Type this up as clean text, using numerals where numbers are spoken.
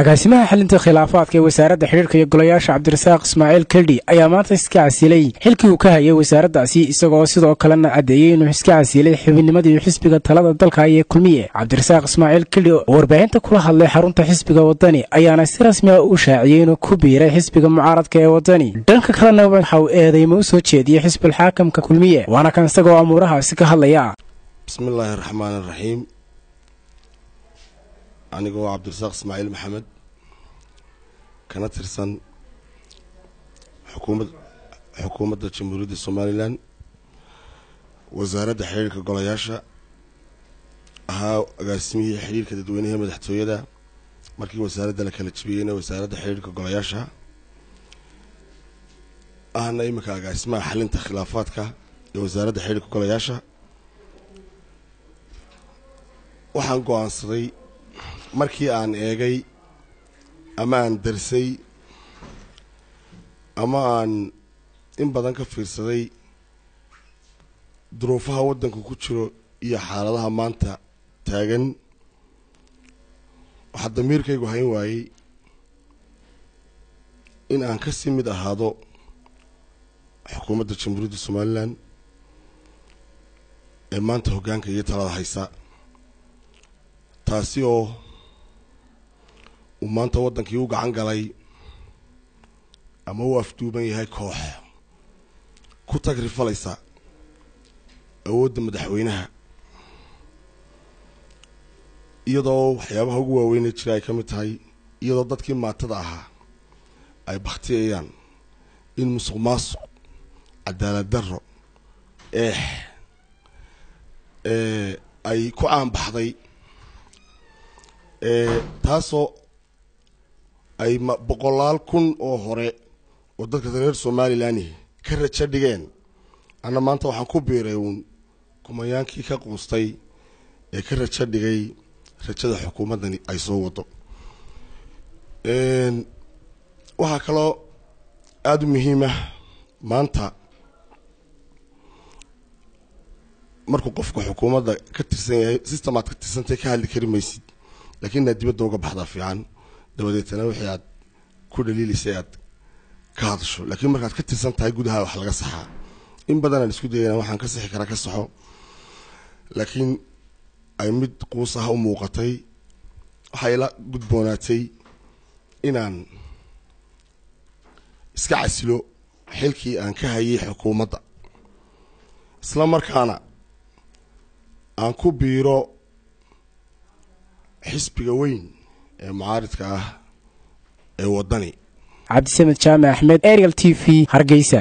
Agaasimaha xalinta khilaafaadka ee wasaaradda xidhiirka iyo golayaasha Cabdirasaaq Ismaaciil Keldhi ayaa maanta iska casilay xilkii uu ka hayay wasaaraddaasi, isagoo sidoo kalena caddeeyey inuu iska casilay xubinnimadii xisbiga talada dalka ee Kulmiye. Cabdirasaaq Ismaaciil Keldhi oo warbaahinta kula hadlay xarunta xisbiga Wadani ayaana si rasmi ah u shaaciyey inuu ku biiray xisbiga mucaaradka ee Wadani. Dhanka kalena waxa uu eedeymo u soo jeediyey xisbul xaakamka Kulmiye, waana kan isagoo amuurahaasi ka hadlaya. Bismillaahi raxmaani raxiim. Anigoo Cabdirasaaq Ismaaciil Maxamed, kana tirsan xukuumadda Jamhuuriyadda Somalilan, wasaaradda xiriirka golayaasha, ahaa agaasimihii xiriirka dadweynaha madaxtooyada markii wasaaradda la kala jibiyeyna wasaaradda xiriirka golayaasha ahna iminka agaasimaha xalinta khilaafaadka ee wasaaradda xiriirka golayaasha, waxaan go-aansaday markii aan eegay ama aan darsay ama aan in badan ka fiirsaday duruufaha waddanka ku jiro iyo xaaladaha maanta taagan, waxaa damiirkaygu hayn waayey in aan ka sii mid ahaado xukuumadda Jamhuuriyadda Somalilan ee maanta hoggaanka iyo talada haysa, taasi oo uu maanta waddankii u gacan galay ama u afduuban yahay koox ku tagrifalaysa awoodda madaxweynaha, iyadoo waxyaabaha ugu waaweyne jira ay ka mid tahay iyadoo dadkii maatada ahaa ay bakhtiyayaan in musuq maasuq, cadaalad darro, eex ay ku caanbaxday, taasoo ay boqolaal kun oo hore oo dadka reer Somalilan ka rajo dhigeen. Anna maanta waxaan ku biiray uun kumayaankii ka quustay ee ka rajo dhigay rajada xukuumaddani ay soo wado. Waxaa kaloo aada u muhiim ah, maanta markuu qofku xukuumadda ka tirsan yahay, system aad ka tirsantay ka hadli kari maysid, laakiin inaad dibadda uga baxdaa fiican, dabadeetana wixii aad ku dhaliilaysay aad ka hadasho. Laakiin markaad ka tirsan tahay gudaha wax laga saxaa. In badanaan isku dayana waxaan ka sixi karaa ka saxo, laakiin ay mid quus ah u muuqatay. Waxay ila gudboonaatay inaan iska casilo xilkii aan ka hayay xukuumadda, isla markaana aan ku biiro xisbiga weyn ee mucaaridka ah ee Waddani. Cabdisamed Jaamac Axmed, Ariel TV, Hargeysa.